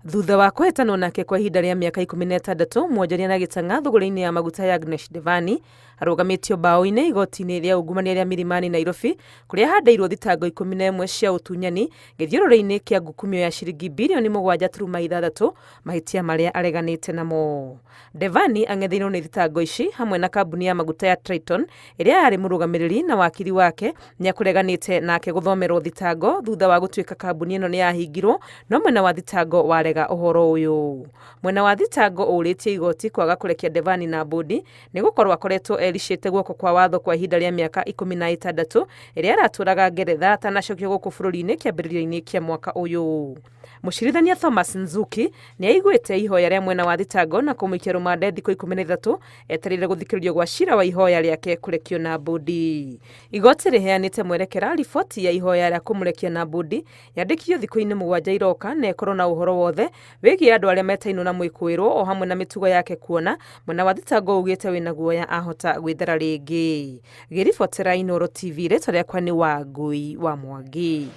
Thutha wa kũhĩtanwo nake kwa ihinda rĩa mĩaka 16, mwonjoria na gĩtang'a thũgũrĩ-inĩ ya maguta ya Agnes Devani arũgamĩtio mbaũ-inĩ igoti-inĩ rĩa ungumania rĩa Milimani Nairobi, kũrĩa ahandĩirwo thitango 11 cia ũtunyani gĩthiũrũrĩ-inĩ kĩa ngukumio ya ciringi birioni 7.6, mahĩtia marĩa areganĩte namo. Devani ang'etheirwo nĩ thitango ici hamwe na kambuni ya maguta ya Triton ĩrĩa yarĩ mũrũgamĩrĩri na wakiri wake nĩakũreganĩte nake gũthomerwo thitango thutha wa gũtuĩka kambuni ĩno nĩyahingirwo, no mwena wa thitango warega ũhoro ũyũ. Mwena wa thitango ũrĩtie igoti kwaga kũrekia Devani na mbũndi nĩ gũkorwo akoretwo ericĩte guoko kwa watho kwa ihinda rĩa mĩaka 16 ĩrĩa aratũraga Ngeretha atanacokio gũkũ bũrũri-inĩ kĩambĩrĩria-inĩ kĩa mwaka ũyũ. Mũcirithania Thomas Nzuki nĩ aiguĩte ihoya rĩa mwena wa thitango na kũmũikia rũmande thikũ 13 etereire gũthikĩrĩrio gwa cira wa ihoya rĩake kũrekio na mbũndi. Igoti rĩheanĩte mwerekera riboti ya ihoya rĩa kũmũrekia na mbũndi yandĩkithio thikũ-inĩ 7 iroka na ĩkorwo na ũhoro wothe wĩgiĩ andũ arĩa metainwo na mwĩkũĩrwo o hamwe na mĩtugo yake, kuona mwena wa thitango ugĩte wĩna guoya ahota gwĩthara rĩngĩ. Ngĩribotera Inooro TV, rĩtwa rĩakwa nĩ Wangui wa Mwangi.